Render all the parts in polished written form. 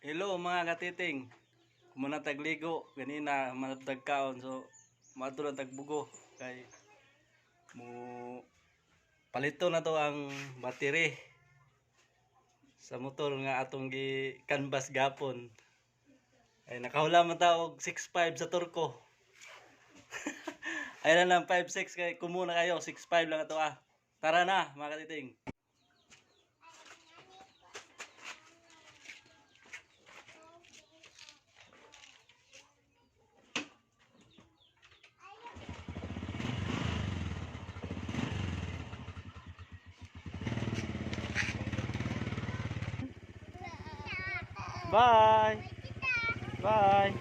Hello, mga katiting. Kumuna tagligo ganina manatag kaon, so maadto lang tagbugo kay mo palito na to ang battery sa motor nga atong gi canvas gapon. Ay nakahula man ta og 6.5 sa Turko. Ay na lang 5.6 kay kumuna kayo, 6.5 lang ato ah. Tara na, mga katiting. Bye. Bye.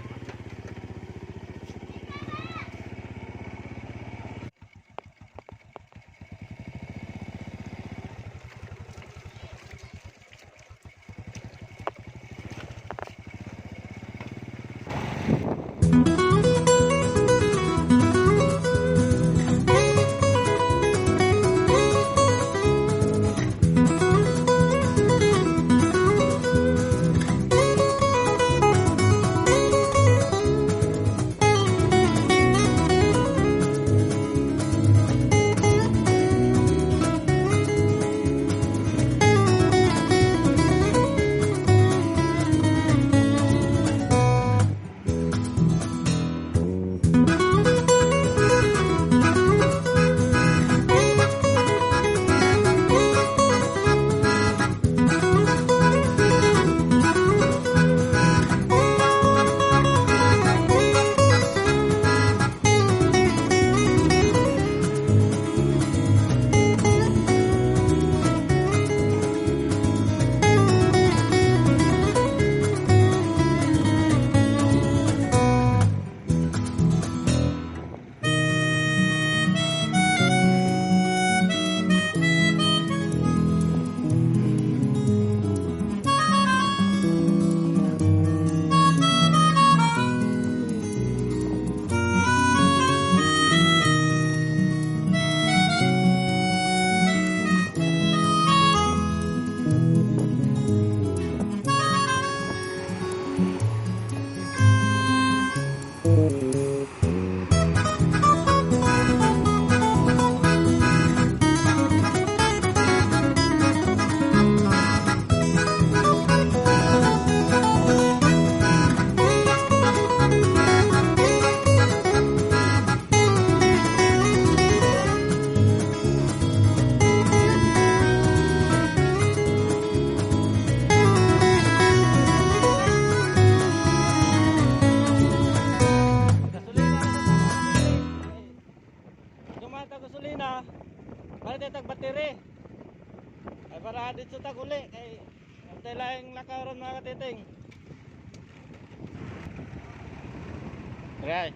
Gasolina. Dumata gasolina. Para tayo tag battery. Ay para dito tag uli kay antay laing lakaw ron, mga katiting. Okay.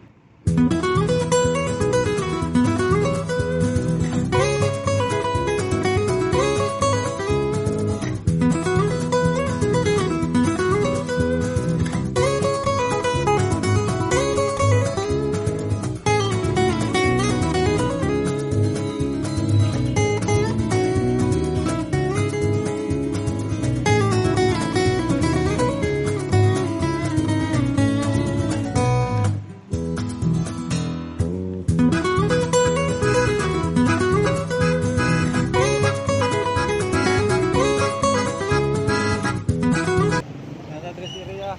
Nasa tres area,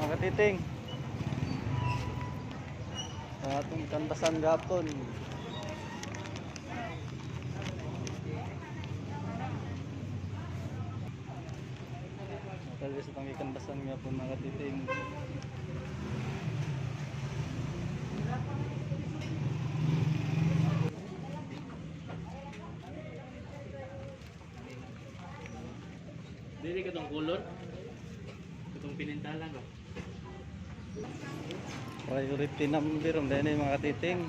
mga katiting. Sa atong kanbasan gapon. Nasa sa atong kanbasan gapon, mga katiting. Dili ka tong kulor. Itong pinintalan ba? Priority number ang dahil, mga katiting.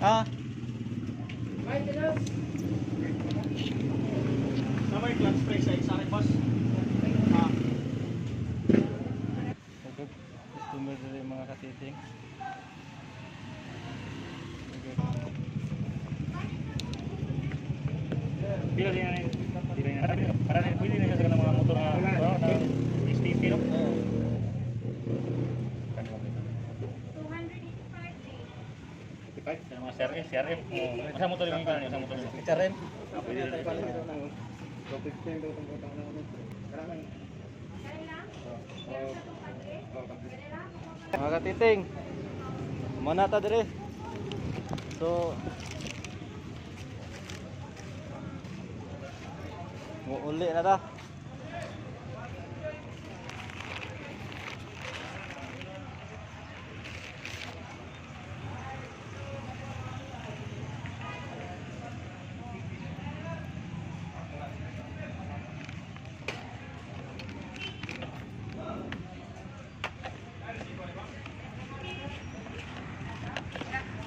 Ah, Namay clutch spray sa isa boss. Ah. Pila din na pila na para na pwede na siya sa kanang mga motor nga ano na STC, no? Oo. Kano ba ito? 85 sa mga CRF, CRF. Oh, asa motor yung kanan, asa motor nimo? HRM. Ah, pwede na. Mga katiting, muna ta dire. So, muuli na ta.